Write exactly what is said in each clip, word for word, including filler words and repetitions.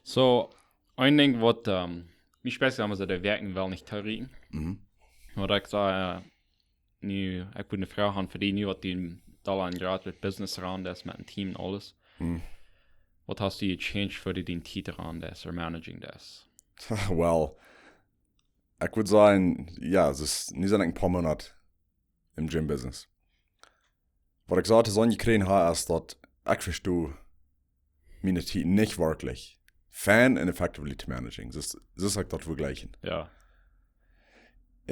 So, een Dinkj waut, ähm, mie spezieet, wan see de Werkjen well nich toorieten. Mhm. Waut ekj saj, äh, nu, ekj wudd eene Froag haben fa die nu, waut du aul een Joa met Business around es, met een Team un aules. Mhm. Waut hast du gechanged fa die dien Tiet around es, or managing es? Well, ekj wudd sajen, jo, daut es, nu sie ekj een poa Moonat em Gym Business. Waut ekj soo to seenen jekjräajen hab, es daut ekj vesto miene Tiet nich werkjlich. Fein un effectively to managing. Daut es, daut es like daut vejlikjen. Jo.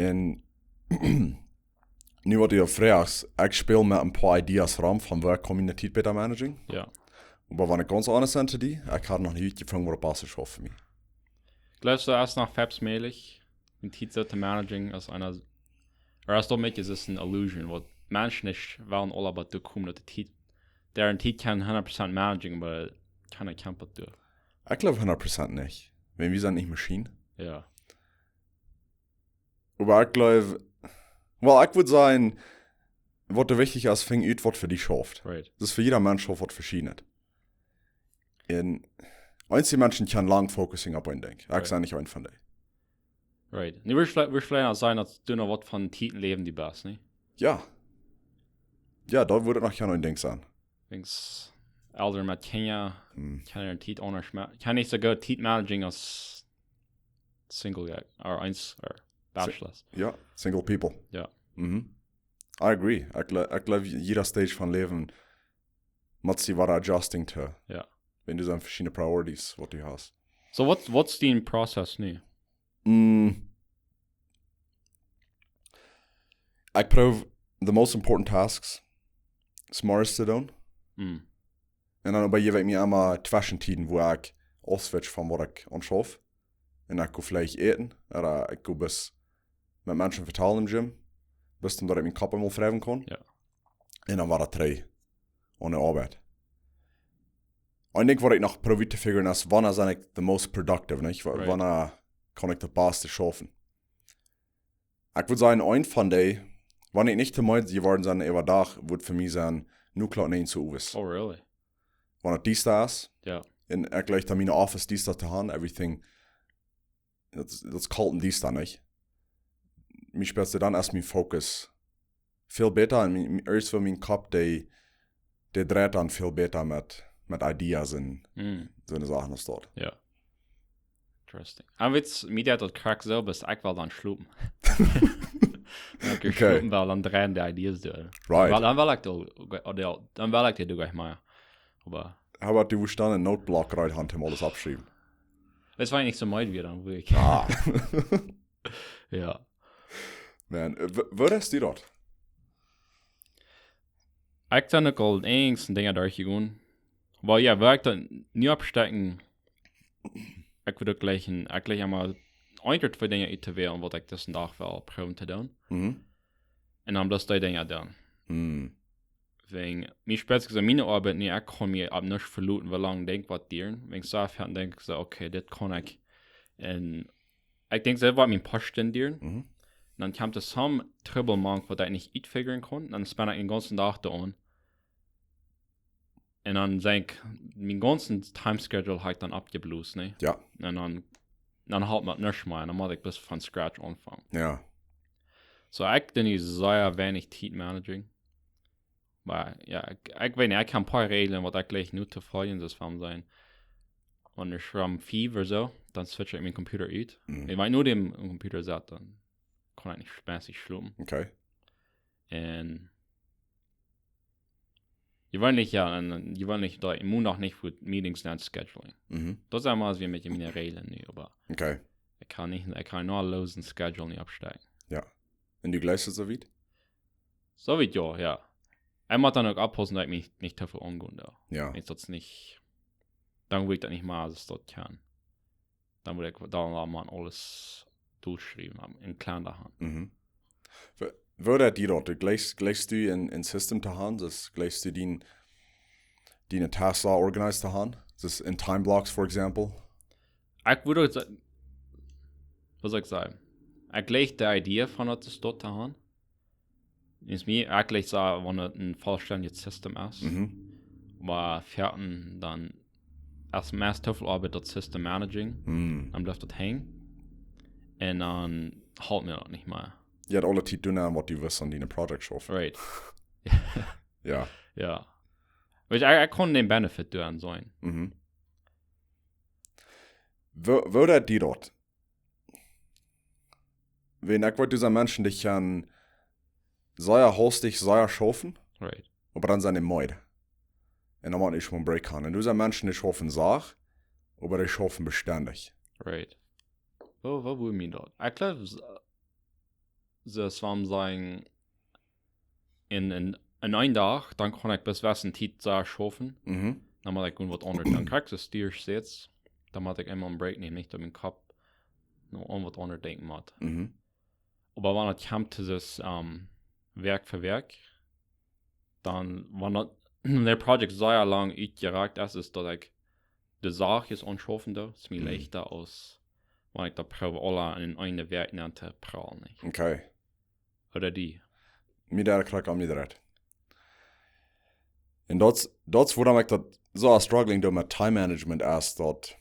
Un nu waut du froagst, ekj späl met een poa Ideas rom von woo ekj kaun miene Tiet bäta managing. Jo. Oba wan ekj gaunz honest sie to die, ekj hab noch nich jefungen waut daut baste schauft fa mie. Jleefst du, daut es noch foaken mäajlich, dien Tiet soo to managing aus eena, or es daut een bät, es eene Illusion, waut Menschen nich wellen aul about to komen, daut de Tiet, dee Tiet kaun hundat Prozent managing, oba kjeena kjemt daut derch. Ekj jleew hundat Prozent nich. Wan wie sent nich Maschinen. Jo. Oba ekj jleew, well, ekj wudd sajen, waut de wichtichste es, finj ut waut fa die schauft. Right. Daut es fa jieda Mensch schauft waut veschiednet. Un eenje Menschen kjennen lang focusing opp een Dinkj. Ekj Right. sie nich een von dee. Right. Nu, wurscht, wurscht veleicht sajen, daut du noch waut von Tiet em Läwen die best, nä? Jo. Jo, daut wudd noch kjeen Dinkj sennen. Wiels Elren met Kjinja, Hm. kjennen äare Tiet aundasch ma-, kjennen nich soo goot Tiet managing aus single guy, or eens, or bachelors. Jo, single people. Jo. Mhm. I agree. Ekj jle-, ekj jleew, jieda Stage von Läwen mott see waut adjusting to. Jo. Wan du dan veschiedne Priorities waut du hast. So, waut, waut es dien Prozess nu? Mm. Ekj proow the most important tasks smartest to doonen. Mm. Un dan oba jeft mie emma Tweschentieden, wua ekj aufswitch von waut ekj aunschauf. Un ekj go veleicht äten, ooda ekj go bloos met Menschen vetalen em Gym, bloos om daut ekj mienen Kopp eemol frie moaken kaun. Jo. Un dan wada trigj aun de Oabeit. Un ekj denkj, waut ekj noch proow to figuren es, wanea sie ekj the most productive, nich? Wa-, Right. Wanea kaun ekj daut baste schaufen? Ekj wudd sajen, een von dee, wan ekj nich too meed jeworden sie äwadach, wudd fa mie sennen, nu Klock näajen soo owes. Oh, really? Wan et diesta es. Jo. Un ekj jleich dan mien Office diesta to haben, everything, daut, daut es kolt un diesta, nich? Mie spetst dan es mien Focus väl bäta un mien, mien, ieescht woo mien Kopp, dee, dee dreit dan väl bäta met, met Ideas un Mm. soone Sachen aus daut. Jo. Interesting. Un weetst, mie deit daut krakjt soo, bloos ekj well dan schlopen. Wan ekj Okay. schlopen well, dan dreien de Ideas derch. Right. Well, dan well ekj daut, dan well ekj daut uk nich mea. Oba How about du wurscht dan een Noteblock rut haben, om aules oppschriewen? Daut wia nich soo meed wia dan, wua ekj Ah. Jo. Man, äh, w-, woo deist du daut? Ekj sie uk aul eenje Dinja derchjegonen. Oba jo, wua ekj daut nu oppstekj, ekj wudd uk jleichen, ekj jleich emol een ooda twee Dinja uttowielen, waut ekj disen Dach well proowen to doonen. Mhm. Un dan bloos dee Dinja doonen. Mhm. Wäajen, mie spetst aun miene Oabeit nich, ekj kaun mie opp nuscht veloten, woo lang Dinkj waut dieren. Wäajen soo foaken denkj ekj soo, okay, dit kaun ekj. Un ekj denkj, daut woat mie een poa Stunden dieren. Mhm. Dan kjemt doa soon Trubbel mank, waut ekj nich utfiguren kaun. Dan spend ekj dän gaunzen Dach doaraun. Un dan denkj ekj, mien gaunzen Time Schedule hab ekj dan aufjeblost, nä? Jo. Un dan, dan halpt mie nuscht mea. Dan mott ekj bloos von scratch aunfangen. Jo. So, ekj doo nu sea weinich Tiet managing. Oba jo, ekj, ekj weet nich, ekj hab een poa Räajlen, waut ekj jleich nu to foljen, daut es von sennen. Wan ekj rom fief ooda soo, dan switch ekj mienen Computer ut. Mhm. Un wan ekj nu dän Computer sett, dan kaun ekj nich mässig schlopen. Okay. Un jeweenlich, jo, un, un jeweenlich daut ekj mott noch nich fa Meetings dan schedulen. Mhm. Daut sent mau soo miene Räajlen nu, oba Okay. ekj kaun nich, ekj kaun nich een losen Schedule nich oppstalen. Jo. Un du jleichst et soo wiet? Soo wiet, jo, jo. Ekj mott dan uk oppaussen, daut ekj mie nich too väl aungonen doo. Jo. Wan daut nich, dan wudd ekj daut nich mea, aus daut kaun. Dan wudd ekj dan aul mau aules derchschriewen, em Kalender haben. Mhm. Woo, woo deist du daut? Jleichst, jleichst du een, een System to haben? Daut jleichst du dien, diene Tasks organized to haben? Daut een Time Blocks, for example? Ekj wudd uk sa-, waut saul ekj sajen? Ekj jleich de Idee von daut es daut to haben. Es mie eejentlich soo, wan et een vollstendjet System es. Mhm. Oba foaken dan, aus meist too väl Oabeit daut System managing, Hm. dan blift daut hangen. Un dan haft mie daut nich mea. Jie haben aule Tiet doonen, waut jie wisten, aun dee Project schaufen. Right. Jo. Jo. Weet jie, ekj, ekj kunn dän Benefit doaraun seenen. Mhm. Woo, woo deed die daut? Wan ekj weet, doa sent Menschen, dee kjennen sea hastich, sea schaufen, Right. oba dan sent dee meed. Un dan motten see mol een Break haben. Un doa sent Menschen, dee schaufen sacht, oba dee schaufen bestendich. Right. Woo, woo wudd mie daut? Ekj jleew, s-, soo aus wie sajen, enn, enn, enn eenen Dach, dan kaun ekj bloos wesse Tiet sea schaufen. Mhm. Dan mott ekj uk waut aundret. Dan kjrie ekj soo stiesch sitz, dan mott ekj eemol een Break nämen, nich daut mien Kopp noch aun waut aundret denkjen mott. Mhm. Oba wan et kjemt to daut, ähm, Wäakj fa Wäakj, dan, wan daut, de Project sea lang utjerakjt es, es daut ekj de Sach es aunschaufen doo, es mie Mhm. leichta aus wan ekj daut proow aula enn eene Wäakj nenn to prellen, nich? Okay. Ooda die. Mie deed krakjt omjedreit. Un daut, daut es wuarom ekj daut soo struggling doo met Time Management, es daut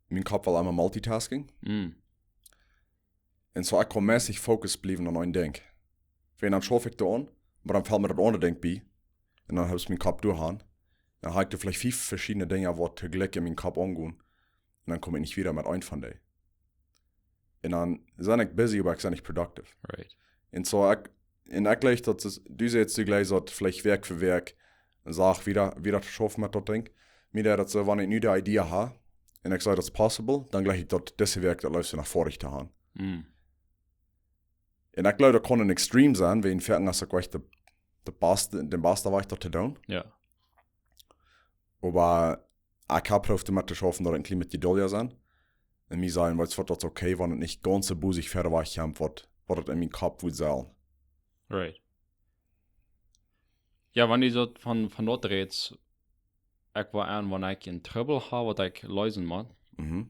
mien Kopp well emma multitasking. Mm. Un soo ekj kaun meist focused bliewen aun een Dinkj. Wan dan schauf ekj doa aun, oba dan felt mie daut aundre Dinkj bie. Un dan hab ekj mien Kopp doa han. Dan hab ekj doa veleicht fief veschiedne Dinja, waut toojlikj enn mienen Kopp aungonen. Un dan kom ekj nich wieda met eent von dee. Un dan sie ekj busy, oba ekj sie nich productive. Right. Un soo ekj, un ekj jleich daut es, du sajchst, du jleichst daut veleicht Wäakj fa Wäakj, eene Sach wieda, wieda to schaufen met daut Dinkj. Mie deed daut soo, wan ekj nu de Idee hab, un ekj saj daut es possible, dan jleich ekj daut dise Wäakj daut leefste noch foadich to han. Mm. Un ekj jleew, daut kaun een Extrem sennen, wan foaken aus ekj weet de, de baste, dän basten Wajch daut to doonen. Jo. Oba ekj hab proowt doamet to schaufen, daut ekj een kjlien bät jeduldja sie. Un mie sajen, weetst waut, daut es okay, wan et nich gaunz soo busich wieda Wajch kjemt, waut, waut et enn mienen Kopp wudd sellen. Right. Jo, wan du soo von, von daut rätst, ekj woa aun, wan ekj een Trubbel hab, waut ekj leesen mott. Mhm.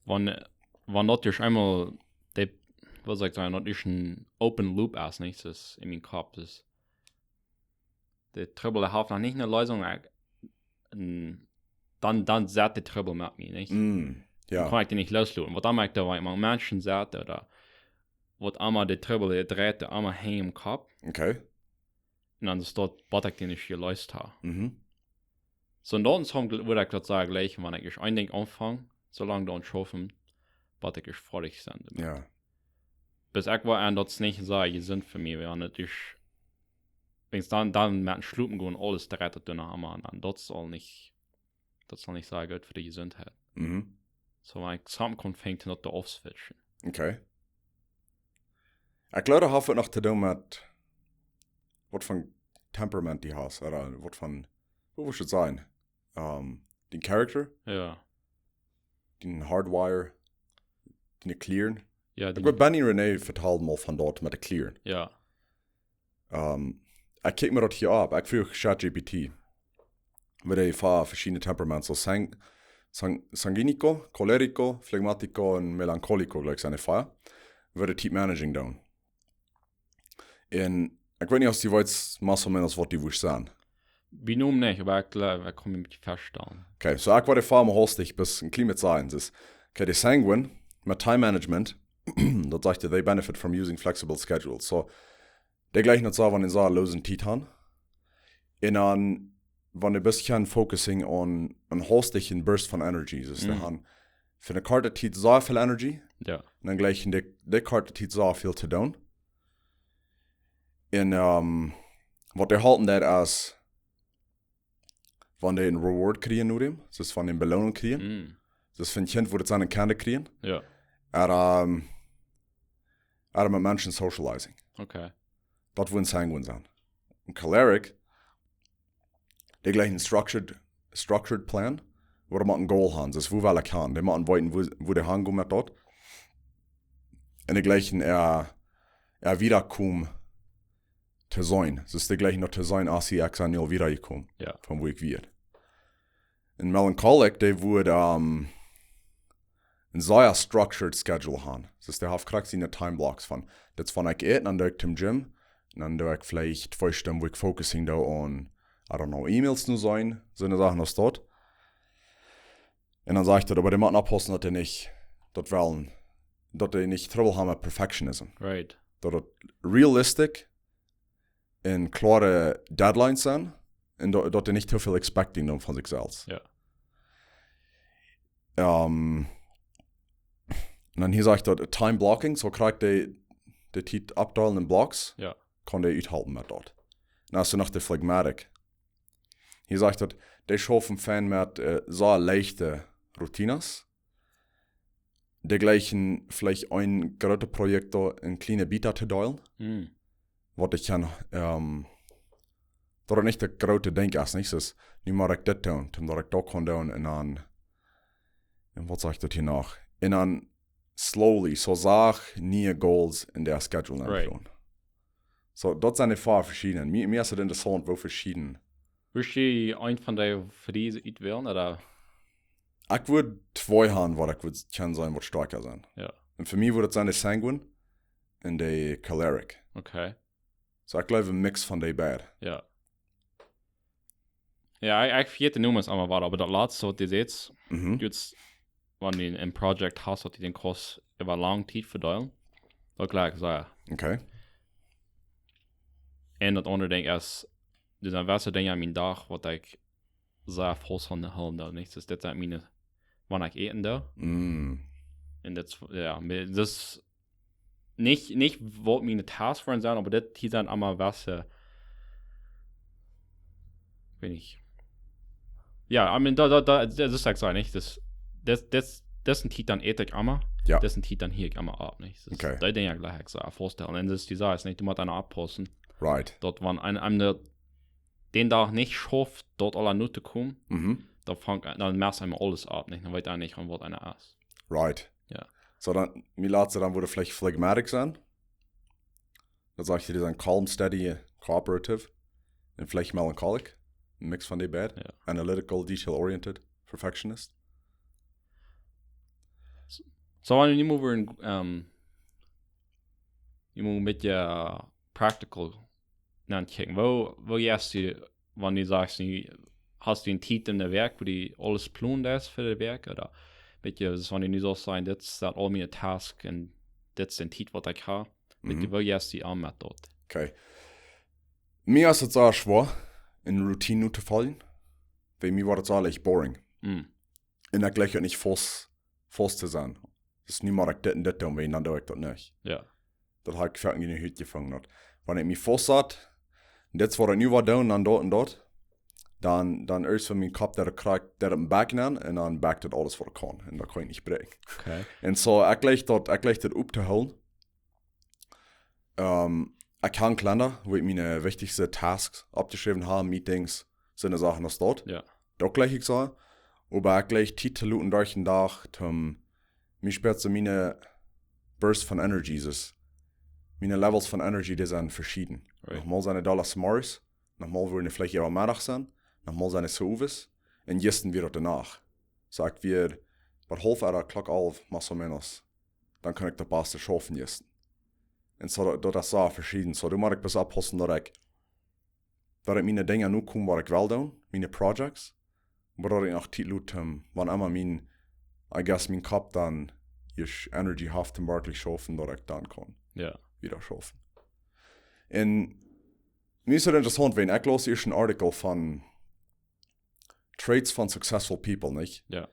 Wan, wan daut ieescht eemol, de, waut saul ekj sajen, daut es een open loop es, nich? Daut es enn mienen Kopp, daut es, de Trubbel haft noch nich eene Leesunk, ekj, un dan, dan sett de Trubbel met mie, nich? Mm, jo. Dan kaun ekj dee nich loosloten. Waut dan moakt, daut ekj met Menschen sett, ooda waut emma de Trubbel, dee dreit emma hia em Kopp. Okay. Un dan es daut, waut ekj dän nich jeleest hab. Mhm. Soo, un dan wudd ekj daut sajen jlikj, wan ekj ieescht een Dinkj aunfang, soo lang dan schaufen, waut ekj ieescht foadich sie doamet. Jo. Bat ekj woa aun, daut es nich soo jesunt fa mie, wan et es, wan dan, dan met schlopen gonen, aules dreit daut dan emma aun. Un daut saul nich, daut saul nich soo goot fa de Jesuntheit. Mhm. Soo, wan ekj sajen kaun, funk daut to aufswitchen. Okay. Ekj jleew, daut haft noch to doonen met waut fa Temperament du hast, ooda waut fa, woo wudd ekj sajen? Ähm, dän Character, Jo. dän Hardwire, dän Clearen. Jo, Ekj dee, weet, Benny René vetald mol von daut met de Clearen. jo. Ähm, ekj kjikj mie daut hia opp. Ekj fruach ChatGPT, woo dee fa veschiedne Temperaments, soo sang-, sang-, sanguínico, colérico, flegmático un melancólico, jlikj, sent dee fa, woo dee Tiet managing doonen. Un ekj weet nich, aus du weetst, más o menos waut dee wudd sennen. Bie mie nich, oba ekj jleew, ekj kaun mie een bät vestalen. Okay, soo ekj woa dee fa mie hastich bloos een kjlien bät sajen. Daut es, okay, de Sanguine, met Time Management, daut sajcht, they benefit from using flexible schedules. Soo, dee jlikjen daut soo, wan see loosen Tiet haben. Un dan, wan see een bät focusing on, on hastich een Burst von Energy. Daut es, dee Mhm. haben fa eene korte Tiet soo väl Energy, Jo. un dan jlikj enn dee, dee korte Tiet soo väl to doonen. Un, ähm, waut dee halpen, daut es, wan see een Reward kjrieen no däm, daut es, wan see eene Beloonunk kjrieen. Mm. Daut es fa een Kjint, woo daut sennen Kjinja kjrieen. Jo. Ooda, ähm, ooda met Menschen socializing. Okay. Daut wudd een Sanguine sennen. Een Choleric, dee jlikjen een structured, structured plan, woo see een Goal haben. Daut es, wua well ekj han? Dee motten weeten, wua, wua dee hangonen met daut. Un dee jlikjen äa, äa Wiedakomen to seenen. Daut es, dee jlikjen daut to seenen, aus see, ekj sie nu aul wiedajekomen. Jo. Von wua ekj wia. Een Melancholic, dee wudd, ähm, een sea structured schedule haben. Daut es, dee haft krakjt siene Time Blocks von, daut es, wan ekj äten, dan doo ekj toom Gym, un dan doo ekj veleicht twee Stunden, wua ekj focusing doo on, I don't know, E-Mails nu seenen, soone Sachen aus daut. Un dan sajcht daut, oba dee motten oppaussen, daut dee nich, daut wellen, daut dee nich Trubbel haben met Perfectionism. Right. Daut daut realistic un kloare Deadlines sennen un daut, daut dee nich too väl expecting doonen von sikj selfst. Ja. Um, un dan hia sajcht daut Time Blocking, soo krakjt dee, dee Tiet opdeelen en Blocks, Ja. kaun dee uthalpen met daut. Un dan es doa noch de Phlegmatic. Hia sajcht daut, dee schaufen fein met, äh, soo leichte Routines. Dee jlikjen veleicht een grootet Projekt doa en kjliene Bieekja to deelen. Mm. Waut ekj kaun, ähm, daut nich daut groote Dinkj es, nich? Es, nu mott ekj dit doonen, dan mott ekj daut kaun doonen un dan, un waut sajcht daut hia noch? Un dan slowly, soo sacht niee Goals en de Schedule Right. enbuen. Soo, daut sent dee väl veschiedne. Mie, mie es daut interessaunt, woo veschieden. Wurscht du een von dee fa dise utwälen, ooda? Ekj wudd twee haben, waut ekj wudd kjennen sennen, waut stoakja sent. Ja. Un fa mie wudd et sennen de Sanguine un de Choleric. Okay. Soo, ekj jleew een Mix von dee beid. Ja. Ja, ekj, ekj vejät de Nomes aulemol wada, oba daut latste waut du sätst, Mhm. du hast, wan du een Projekt hast, daut du dän kaust äwa lange Tiet vedeelen, daut jlikj ekj sea. Okay. Un daut aundre Dinkj es, doa sent jewesse Dinja en mienen Dach, waut ekj sea faust aun de Haunt doo, nich? Dus dit sent miene, wan ekj äten doo. Mm. Un daut, ja, mie- daut es nich, nich waut miene Tasks woaren sent, oba dit hia sent aulemol jewesse, weet nich. Ja, I mean, daut, daut, daut, daut es ekj saj, nich? Dus, dit, dit, dit es een Tiet dan ät ekj aulemol, Ja. Dit es een Tiet dan hia ekj aulemol opp, nich? Dus Okay. Dee Dinja jlikj ekj sea faust aun. Un daut es dee Sach, nich? Du motst aun oppaussen, Right. daut wan een, een, dän Dach nich schauft, daut aula nu to komen, Mhm. dan fangt, dan mest eemol aules opp, nich? Dan weet eena nich, aun waut eena es. Right. Ja. Soo dan, mie latste dan wudd veleicht Phlegmatic sennen. Daut sajcht hia, dee sent calm, steady, cooperative. Un veleicht melancholic. Een Mix von dee beid. Ja. Analytical, detail-oriented, perfectionist. Soo, wan wie nu mol wada, ähm, wie mol een bät, äh, practical ankjikjen. Woo, woo jeist du, wan du sajchst, nu hast du eene Tiet enne Wäakj, wua du aules plonen deist fa de Wäakj, ooda, weet je, dus wan du nu saust sajen, dit sent aul miene Tasks un dit es de Tiet waut ekj hab, weet je, Mhm. woo jeist du aun met daut? Okay. Mie es et sea schwoa, eene Routine nu to foljen. Wiels mie woat et sea leicht boring. Mm. Un dan jlikj ekj nich faust, faust to sennen. Dus nu mott ekj dit un dit doonen, wiels dan doo ekj daut nich. Ja. Daut hab ekj foaken enne Hut jefungen, daut wan ekj mie faust sat, dit es waut ekj nu well doonen, dan daut un daut, dan, dan ieescht wan mien Kopp daut kjricht, daut opp dän Bak nenn, un dan bak daut aules waut ekj kaun. Un daut kaun ekj nich bräakjen. Okay. Un soo, ekj jlikj daut, ekj jlikj daut opptohoolen. Ähm, ekj hab een Kalender, wua ekj miene wichtichste Tasks oppjeschräwen hab, Meetings, soone Sachen aus daut. Ja. Daut jlikj ekj soo. Oba ekj jlikj Tiet to loten derch dän Dach, toom, mie spieet soo miene Burst von Energies es. Miene Levels von Energy, dee sent veschieden. Right. Noch mol sent dee dolla zemorjes, noch mol woaren dee veleicht äwa Meddach sennen, noch mol sent dee zemorjes, un jistren wia daut doano. Soo ekj wia bie haulf elf, Klock alf, más o menos. Dan kaun ekj daut baste schaufen jistren. Un soo, daut, daut es soo veschieden. Soo, doa mott ekj bloos oppaussen, daut ekj, daut ekj miene Dinja nu kom, waut ekj well doonen, miene Projects, oba daut ekj noch Tiet lot, ähm, wan emma mien, I guess, mien Kopp dan ieescht Energy haft, om werkjlich schaufen, daut ekj dan kaun Ja. wada schaufen. Un mie es et interessaunt, wiels ekj laus ieescht een Artikel von Traits von Successful People, nich? Ja.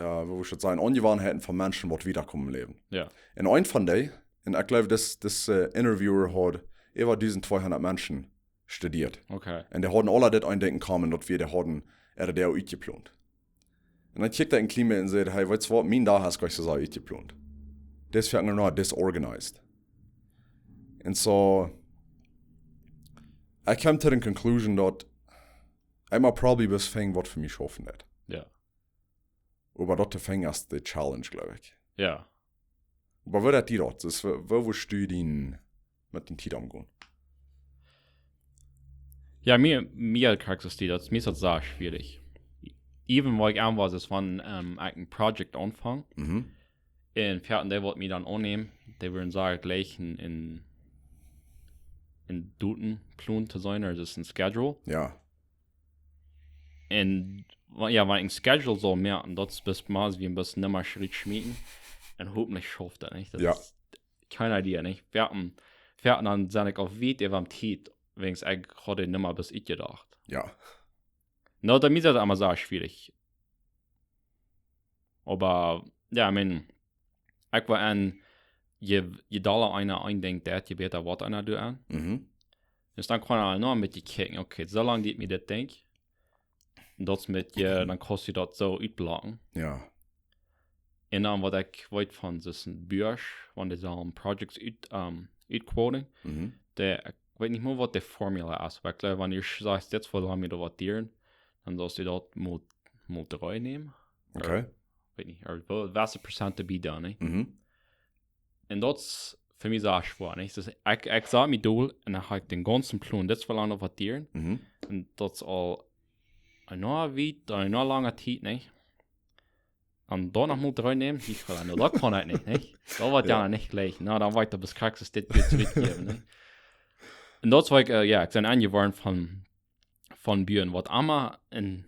Äh, woo ekj daut saj, Aunjewanheiten von Menschen, waut wieda komen em Läwen. Ja. Un een von dee, un ekj jleew, dis, dis, äh, Interviewer haud äwa dusent tweehundat Menschen studieet. Okay. Un dee hauden aula dit eene Dinkj en common, daut wia, dee hauden äa Deel utjeplont. Un dan kjikjt hee een kjlien bät un sajcht, hey, weetst du waut, mien Dach es nich soo sea utjeplont. Dit es fa mie noch disorganized. Un soo, ekj kjeem to de conclusion daut ekj mott probably bloos finjen, waut fa mie schaufen deit. Ja. Oba daut to finjen es de Challenge, jleew ekj. Ja. Oba woo daut die daut? Dus woo, woo woascht du dän, met dän Tiet omgonen? Ja, mie, mie krakjt es die, daut, mie es daut sea schwierich. Even wua ekj aun wia, es wan, ähm, ekj een Project aunfang, Mhm. un fa dee waut mie dan aunnämen, dee wudden sajen jlikj een, een, een Datumplon to sennen, ooda es een Schedule. Ja. Un wa- jo, wan ekj een Schedule saul moaken, daut es best mau, wie een bät Nummasch rutschmieten. Un hopentlich schauft daut, nich? Daut Jo. Es kjeene Idee, nich? Veaten, veaten dan sie ekj aul wiet äwa de Tiet, wäajens ekj haud de Numma best utjedocht. Jo. No, daut es emma sea schwierich. Oba, jo, I mean, ekj wull aun, je, je dolla eena een Dinkj deit, je bäta woat eena doaraun. Mhm. Dus dan kaun eena noch een bät kjikjen, okay, soo lang deit mie dit Dinkj. Daut es met je, dan kaust du daut soo utblocken. Jo. Un dan waut ekj weet von, daut es een Buasch, wan dee sellen projects ut, um, utquoten. Mhm. Dee, ekj weet nich mea waut de Formula es, oba ekj jleew, wan du sajchst, dit es woo lang mie daut woat dieren, dan saust du daut mol, mol dree nämen. Okay. Weet nich, ooda woo, waut de Prozent doabie dan, nich? Mhm. Un daut es fa mie sea schwoa, nich? Dus ekj, ekj sat mie dol un dan haud ekj dän gaunzen Plon, dit es woo lang daut woat dieren. Mhm. Un daut es aul een Joa wiet, dan een Joa lange Tiet, nich? Un dan noch mol dree nämen, nich wellen, no, daut kaun ekj nich, nich? Daut woat Jo. Jo nich jlikj. No, dan weet ekj, daut es krakjt, daut dit Bilt trigjjäwen, nich? Un daut es woo ekj, äh, jo, ekj sie aunjeworden von, von Buaren, waut emma een,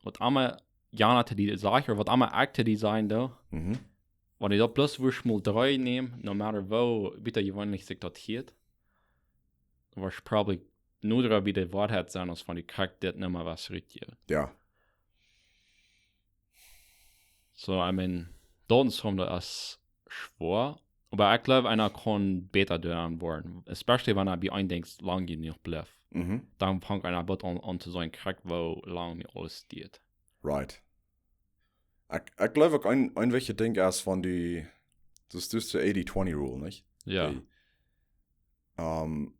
waut emma jana to die sajcht, ooda waut emma ekj to die sajen doo, Mhm. wan du daut bloos wurscht mol dree nämen, no matter woo, bäta jeweenlich sikj daut hieet, wurscht probably noda bie de Woarheit sennen, aus wan du krakjt dit Numma wurscht rutjäwen. Jo. So, I mean, daut es, daut es schwoa. Oba ekj jleew, eena kaun bäta doaraun woaren. Especially wan eena bie een Dinkj lang jenuach blift. Mhm. Dan fangt eena aun, aun to seenen, krakjt woo lang mie aules diert. Right. Ekj, ekj jleew uk een, een wichtjet Dinkj es von die, daut es dus de eighty twenty rule, nich? Jo. Die, ähm,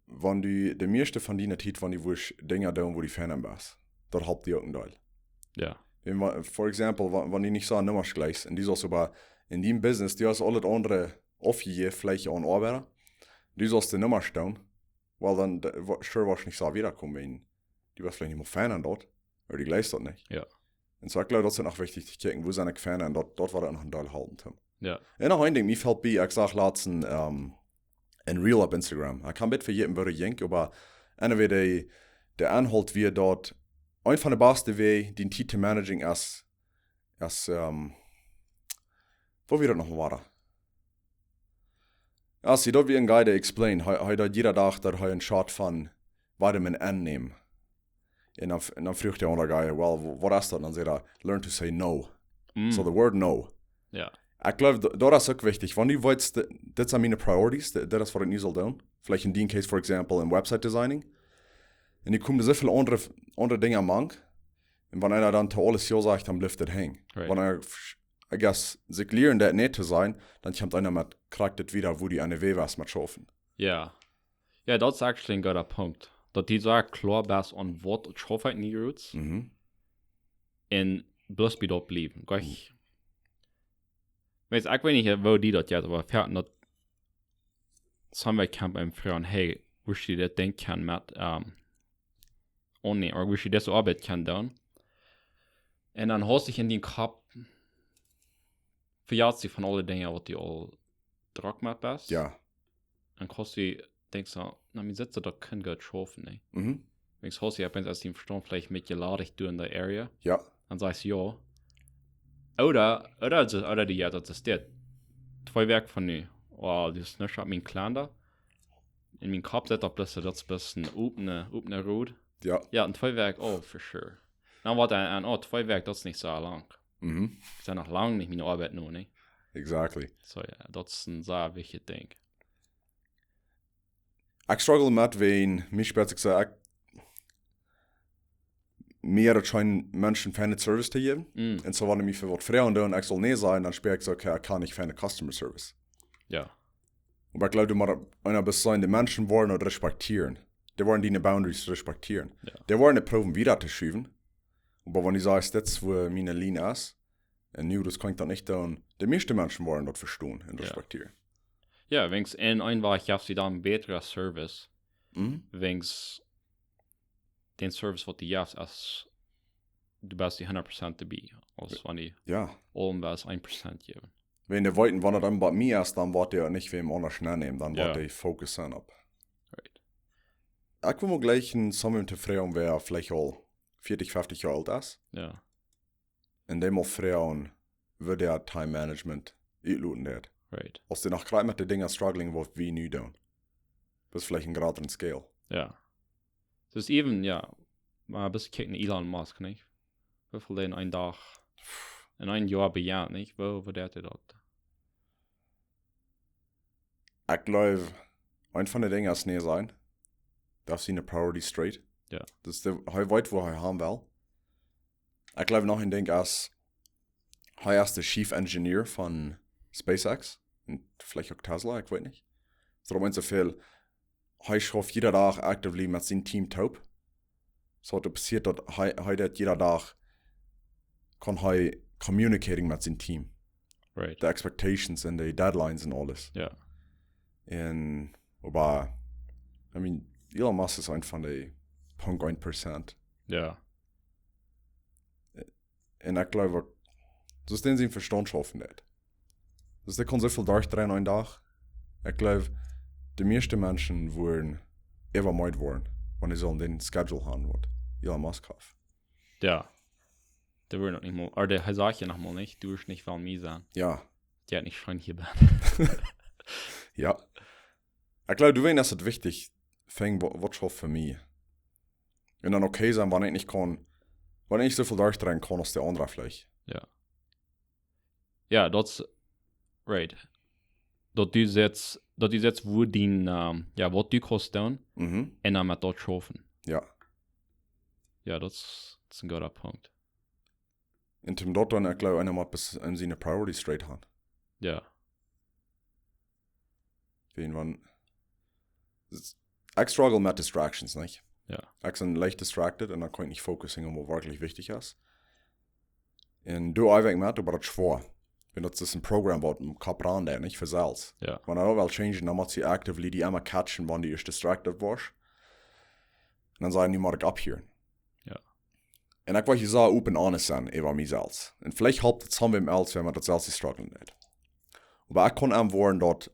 wan du de mieeschte von diene Tiet, wan du wurscht Dinja doonen, wua du fein aun best, daut halpt die uk een Deel. Jo. Wan, for example, wan, wan du nich soo Nummasch jlikjst, un du saust oba en dien Business, du hast aules aundre aufjejäft, veleicht aun Oabeida, du saust de Nummasch doonen, well, dan, de- wa- sure, woascht nich soo wieda komen, wan du best veleicht nich mea fein aun daut, ooda du jlikjst daut nich. Jo. Un so, ekj jleew, daut es noch wichtich to kjikjen, wua sie ekj fein aun, daut, daut woat noch een Deel halpen, Tim. Jo. Un noch een Dinkj, mie felt bie, ekj sach latst een, ähm, een Reel opp Instagram. Ekj kaun een bät vejäten, woo daut jinkj, oba anyway, de, de Enhault wia daut, eent von de baste Wäaj, diene Tiet to managen es, es, ähm, woo wia daut noch mol? Jo, see, daut wia een guy, dee explained, hee, hee deed jieda Dach, daut hee een Shot von Vitamin N neem. Un dan, un dan fruach de aundra guy, well, wa- waut es daut? Un dan säd hee, learn to say no. Mm. So the word no. Jo. Ekj jleew, d- daut es uk wichtich. Wan du weetst, d- dit sent miene priorities, d- dit es waut ekj nu saul doonen. Veleicht en dien case, for example, en website designing. Un doa komen soo väl aundre, aundre Dinja mank. Un wan eena dan to aules jo sajcht, dan blift et hangen. Right. Wan eena, I guess, sikj lieren daut nich to sajen, dan kjemt eena met krakjt dit wieda, wua du aun de Wäaj west met schaufen. Jo. Jo, daut es actually een gooda Punkt. Daut du soo kloa best aun waut du schaufst en die roots. Mhm. Un bloos bie daut bliewen. Kjikj. Weetst, ekj weet nich, woo die daut jeit, oba veaten daut, some guy kjemt bie mie un froagt, hey, wurscht du dit Dinkj kjennen met, ähm, aunnämen, ooda wurscht du dise Oabeit kjennen doonen? Un dan haust du en dienen Kopp, vejatst du von aule Dinja, waut du aul drock met best. Jo. Dan kaust du, denkjst du, na, mie sitt daut, daut kaun goot schaufen, nä? Mhm. Wäajens haust du opp eemol, aus du em Vestand veleicht met jeladich du en de Area, Jo. dan sajchst du jo. Ooda, ooda, daut- ooda die, jo, daut es dit. Twee Wäakj von nu. Well, daut es nich opp mien Kalender. En mien Kopp sitt daut bloos, daut es bloos een opne, opne road. Jo. Jo, en twee Wäakj, oh, for sure. Dan woat eena, oh, twee Wäakj, daut es nich soo lang. Mhm. Ekj sie noch lang nich miene Oabeit nu, nä? Exactly. So, jo, daut es een sea wichtjet Dinkj. Ekj struggle met, wan mie spelt, ekj saj, ekj, mie daut schient Menschen feine Service to jäwen. Mm. Un so, wan dee mie fa waut froagen doonen, ekj saul nä sajen, dan spia ekj soo, okay, ekj kaun nich feine Customer Service. Jo. Oba ekj jleew, du motst eena best sennen, de Menschen woaren daut respektieren. Dee woaren diene boundaries respektieren. Jo. Dee woaren nich proowen wieda to schuwen. Oba wan du sajchst, daut es wua miene Linie es, un nu, daut kaun ekj daut nich doonen, de mieeschte Menschen woaren daut vestonen un Jo. respektieren. Jo, wäajens en een Wäakj jefst du dan bätren Service. Mhm. Wäajens dän Service, waut du jefst, es, du best die hundat Prozent doabie. Aus wan du Jo. aulem bloos een Prozent jäwen. Wan dee weeten, wan et dan bie mie es, dan woat dee nich wäm aundasch nennämen, dan woat Jo. dee focussen opp. Right. Ekj wull mau jlikj en someone to froagen, wäa veleicht aul vieetich, fefftich Joa oolt es. Jo. Un dee mau froagen, woo dee Time Management utloten deit. Right. Aus dee noch krakjt met de Dinja struggling, waut wie nu doonen. Daut es veleicht een jratren scale. Jo. Daut es even, jo. Mau best kjikjen no Elon Musk, nich? Woo väl dee en een Dach, en een Joa bejeit, nich? Woo, woo deit hee daut? Ekj jleew, eent von de Dinja es nich sennen, daut es siene priority straight. Jo. Daut es de, hee weet, wua hee han well. Ekj jleew noch een Dinkj es, hee es de chief engineer von SpaceX. Un veleicht uk Tesla, ekj weet nich. Doaromm es soo väl, hee schauft jieda Dach actively met sien Team toop. Soo daut passieet daut hee, hee daut jieda Dach, kaun hee communicating met sien Team. Right. De expectations un de deadlines un aules. Jo. Un, oba, I mean, Elon Musk es eent von de Punkt een Prozent. Jo. Un ekj jleew uk, daut es dän sien Vestaunt schaufen deit. Daut dee kaun soo väl derchdreien een Dach. Ekj jleew, de mieeschte Menschen wudden äwameed woaren, wan see sullen dän Schedule han, waut Elon Musk haft. Jo. Dee wudden noch nich mol, oba dee, hee sajcht jo noch mol nich, du woascht nich von mie sennen. Jo. Dee haft nich scheen hia bie. Jo. Ekj jleew, doawäajen es et wichtich, finjen wa-, waut schauft fa mie. Un dan okay sennen, wan ekj nich kaun, wan ekj nich soo väl derchdreien kaun aus de aundre veleicht. Jo. Jo, daut es, right. Daut du sittst, daut du sittst, wua dien, ehm, jo, waut du kaust doonen, Mhm. un dan met daut schaufen. Jo. Jo, daut es, daut es een gooda Punkt. Un toom daut dan, ekj jleew, eena mott bes-, en siene priorities straight han. Jo. Wan, wan, ekj struggle met distractions, nich? Jo. Ekj sie leicht distracted un dan kaun ekj nich focussen, waut werkjlich wichtich es. Un doa äwa ekj met, oba daut es schwoa. Wan daut es een Programm, waut em Kopp rundjeit, nich, fa selfst. Jo. Wan daut well changen, dan mott see actively die emma catchen, wan du ieescht distracted woascht. Un dan saj ekj, nu mott ekj opphieren. Jo. Un ekj wull hia soo open honest sennen äwa mie selfst. Un veleicht halpt et someone else, wan daut selfst strugglen deit. Oba ekj kaun aunwoaren daut,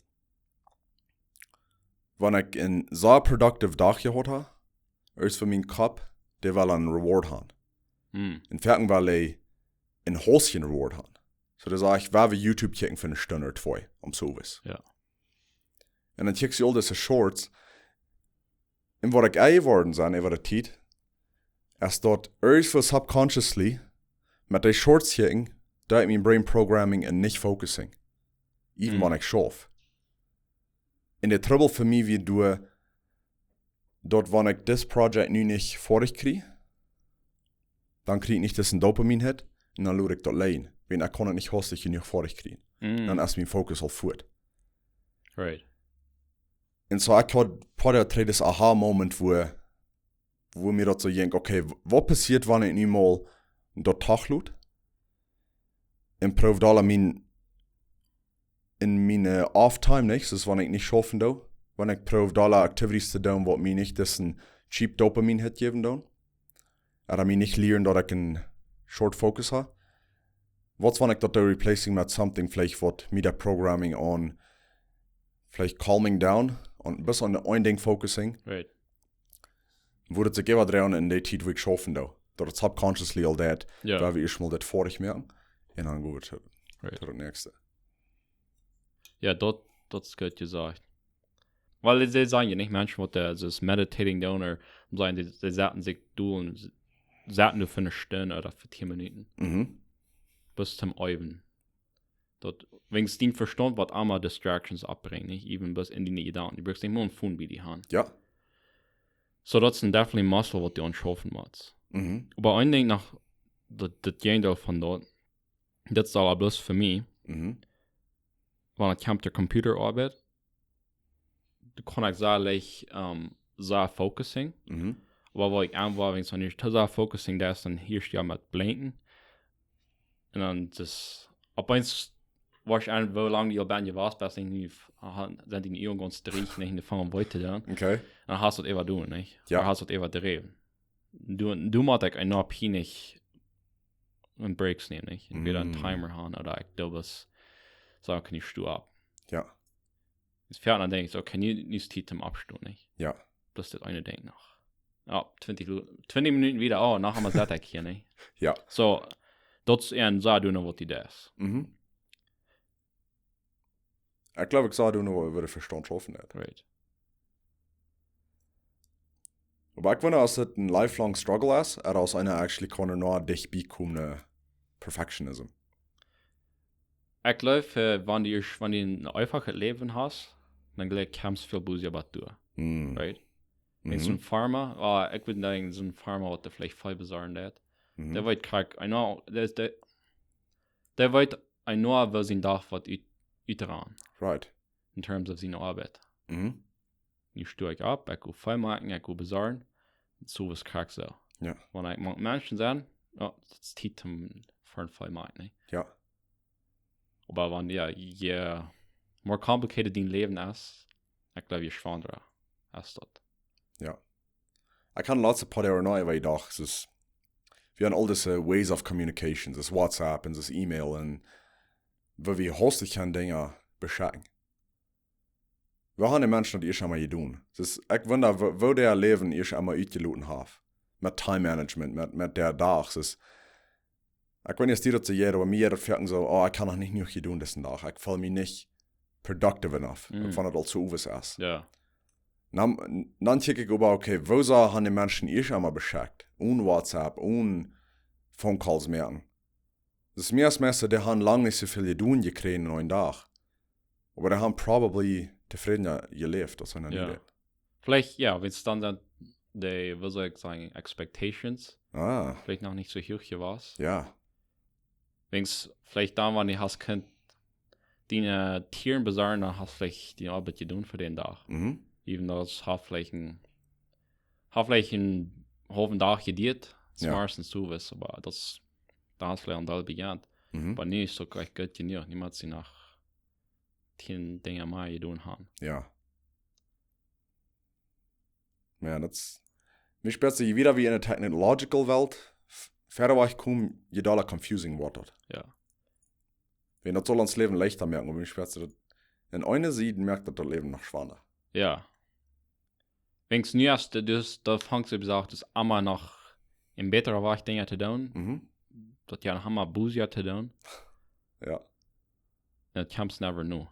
wan ekj een soo productive Dach jehaut hab, es fa mien Kopp, dee well een Reward han. Hm. Un foaken well hee een Haufen Reward han. Soo, dan saj ekj, wie woaren YouTube kjikjen fa eene Stund ooda twee, om sowieso. Jo. Un dan kjikjst du aul dise Shorts, un waut ekj ea jeworden sie äwa de Tiet, es daut irjentwoo subconsciously met de Shorts kjikjen, daut ekj mien brain programming un nich focusing. Even Mhm. wan ekj schauf. Un de Trubbel fa mie wia doa, daut wan ekj dit Project nu nich foadich kjrie, dan kjrie ekj nich disen Dopamine-Hit, un dan lot ekj daut lijen. Wan ekj kaun et nich hastich jenuach foadich kjrieen. Mhm. Dan es mien Fokus aul fuat. Right. Un soo, ekj haud een poa Doag trigj disen Aha-Moment, wua, wua mie daut soo jinkj, okay, w-, waut passieet, wan ekj nu mol daut toch lot? Un proow doa mien, en miene Off-Time, nich, soo aus wan ekj nich schaufen doo, wan ekj proow doa Activities to doonen, waut mie nich disen cheap Dopamine-Hit jäwen doonen. Ooda mie nich lieren, daut ekj een short focus hab. Waut wan ekj daut doo replacing met something, veleicht waut mie de programming aun, veleicht calming down, un bloos aun een Dinkj focusing. Right. Wudd et sikj äwadreien en de Tiet, wua ekj schaufen doo. Daut et subconsciously aul deit, Jo. Wan wie ieescht mol dit foadich moaken, un dan go wie to, Right. to daut näakjste. Jo, daut, daut es goot jesajcht. Wiels see sajen jo nich, Menschen waut doa soo meditating doonen, ooda sajen, see, see saten sikj dol un s-, saten doa fa eene Stund ooda fa tieen Minuten. Mhm. Bloos toom äwen. Daut, wan dien Vestaunt waut emma Distractions oppbrinjt, nich? Even bloos en diene Jedanken. Du brukst nich mol een Phone bie die han. Jo. Soo, daut es een definitely muscle waut du aunschaufen motst. Mhm. Oba een Dinkj noch, daut, daut Jäajendeel von daut, daut es aul bloos fa mie. Mhm. Wan et kjemt to Computerarbeid, dan kaun ekj sea leicht, ehm, sea focusing. Mhm. Oba wua ekj aun woa, wan ekj nich too sea focusing, daut es dan hia jo met blinkjen. Un dan es, opp eemol woascht du, woo lang du aul best jewast, best nich, aha, sent diene Uagen gaunz drieech, nich, un de fangen wee to doonen. Okay. Un dan hast du daut äwa doonen, nich? Jo. Dan hast du daut äwa dreewen. Du, du motst ekj een Opp hia nich een Breaks nämen, nich? Entweder een Mm. Timer han ooda ekj doo waut, soo kaun ekj stonen. Jo. Es foaken dan denkj ekj, okay, nu, nu es Tiet toom oppstonen, nich? Jo. bloos dit eene Dinkj noch. Jo, twintich, Lu- twintich Minuten wieda, oh, noch emol sat ekj hia, nä? Jo. Soo, daut es een, soo doonen waut du deist. Mhm. Ekj gleew, ekj saj, du noch äwa de Vestaunt schaufen nich. Right. Oba ekj wunda, aus et een lifelong struggle es, ooda aus eena actually kaun no dicht bie komen no perfectionism. Ekj gleew, äh, wan du, wan du een eefachet Läwen hast, dan gleew ekj, kjemst väl bäta bat doa. Hm. Right? Wan Mhm. soon Farma, ah, ekj wudd denkjen, soon Farma, waut veleicht väl besorjen deed. Mhm. Dee weet, krakjt, I know, dee, dee, dee weet, I know, woo sien Dach woat ut, utrannen. Right. In terms of siene Oabeit. Mhm. Nu sto ekj opp, ekj go väl moaken, ekj go besorjen. Soo waut krakjt soo. Jo. Wan ekj mank Menschen sie, jo, daut es Tiet om fa väl moaken, nä? Jo. Oba wan, jo, je more complicated dien Läwen es, ekj gleew, je schwanda es daut. Jo. Ekj haud daut latste poa Joa noch, wua ekj docht, daut wie haben aul dise ways of communication, daut WhatsApp un daut E-Mail un wua wie hastich kjennen Dinja beschekjen. Woo haben de Menschen daut ieescht emol jedonen? Daut ekj wunda, woo, woo dee äa Läwen ieescht emol utjeloten haben. Met Time Management, met, met dän Dach. Daut ekj weet nich, aus die daut soo jeit, oba mie jeit daut foaken soo, oh, ekj hab noch nich jenuach jedonen disen Dach. Ekj feel mie nich productive enough. Mm. Ekj funk daut aul soo owes es. Jo. Dan, dan kjikj ekj äwa, okay, woo soo haben de Menschen ieescht emol beschekjt? Onen WhatsApp, onen Phone Calls mea. Daut es mea aus Menschen, dee haben lang nich soo väl jedonen jekjräajen en eenen Dach. Oba dee haben probably tofräden jeläft, aus eena Jo. Nich. Veleicht, jo, wan et dan sent dee, woo saul ekj sajen, expectations, Ah, veleicht noch nich soo huach jewast. jo. Wan, veleicht dan, wan du hast kunt diene Tieren besorjen, dan hast veleicht diene Oabeit jedonen fa dän Dach. Mhm. Even though et haft veleicht een, haft veleicht een haulwen Dach jeduat, Jo. S'morjes un soo waut, oba daut es, dan hast veleicht aul bejant. Mhm. Oba nu es et uk leicht goot jenuach, niemols sie noch tieen Dinja mea jedonen haben. Jo. Jo, daut es, mie spieet sikj wada, woo en de technological Welt, f-, wieda wajch komen, je dolla confusing woat daut. Jo. Wan daut saul ons Läwen leichta moaken, oba mie spieet sikj daut, aun eene Sied moakt daut daut Läwen noch schwanda. Jo. Wan nu es, du, du fangst, woo jesajcht, daut es emma noch een bätra Wajch Dinja to doonen. Mhm. Daut jo noch emma bäta to doonen. Jo. Un daut kjemt never nu.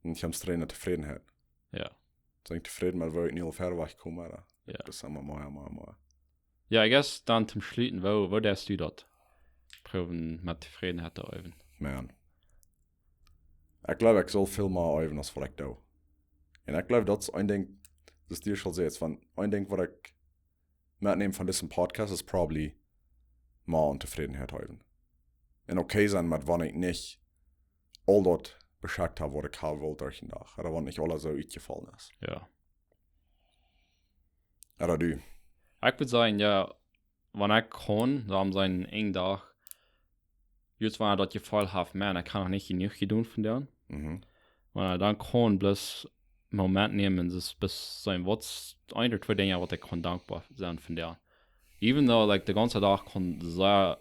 Un ekj hab eene Tofrädenheit. Jo. Sent tofräden met woo wiet ekj nu aul wieda wajch kom, oba? Jo. Daut es emma mea, mea, mea. Jo, I guess dan toom Schluten, woo, woo deist du daut? Proowen met Tofrädenheit to äwen. Man. Ekj gleew, ekj saul väl mea äwen aus waut ekj doo. Un ekj gleew, daut es een Dinkj, daut du aul sajchst, von een Dinkj waut ekj metnäm von disen Podcast es probably mea aun Tofrädenheit äwen. Un okay sennen met wan ekj nich aul daut beschekjt hab, waut ekj hab wullt derch dän Dach. Ooda wan nich aules soo utjefollen es. Jo. Ooda du. Ekj wudd sajen, jo, wan ekj kaun, dan sajen een Dach, just wan ekj daut Jefeel hab, man, ekj hab noch nich jenuach jedonen von dän. Mhm. Wan ekj dan kaun bloos Moment nämen, daut bloos sajen, waut sent een ooda twee Dinja, waut ekj kaun dankboa sennen von dän. Even though, like, de gaunze Dach kaun sea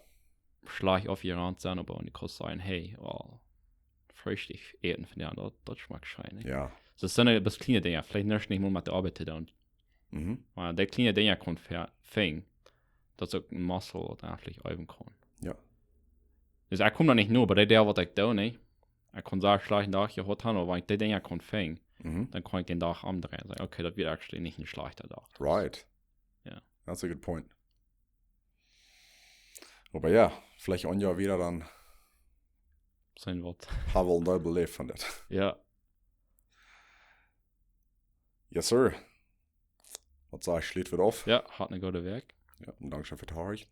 schlajcht aufjerant sennen, oba wan du kaust sajen, hey, well, Freestikj äten von dän, daut, daut schmakjt scheen, nä? Jo. Daut sent bloos kjliene Dinja, veleicht nich mol met de Oabeit to doonen. Mhm. Oba dee kjliene Dinja kaun fa-, fangen, daut es uk een Muscle, waut eejentlich äwen kaun. Jo. Dus ekj kom doa nich no, oba dee Dinja, waut ekj doo, nä? Ekj kaun sea schlajchten Dach jehaut haben, oba wan ekj dee Dinja kaun fangen, Mhm. dan kaun ekj dän Dach omdreien. Sajen, okay, daut wia actually nich een schlajchta Dach. Right. Jo. That's a good point. Oba jo, veleicht een Joa wieda dan Seenen waut. hab wie aul een Deel beläft von dit. Jo. Yes, sir. Waut saj ekj, schliet wie auf? Jo, haud eene goode Wäakj. Jo, un dankscheen fa daut Horchen.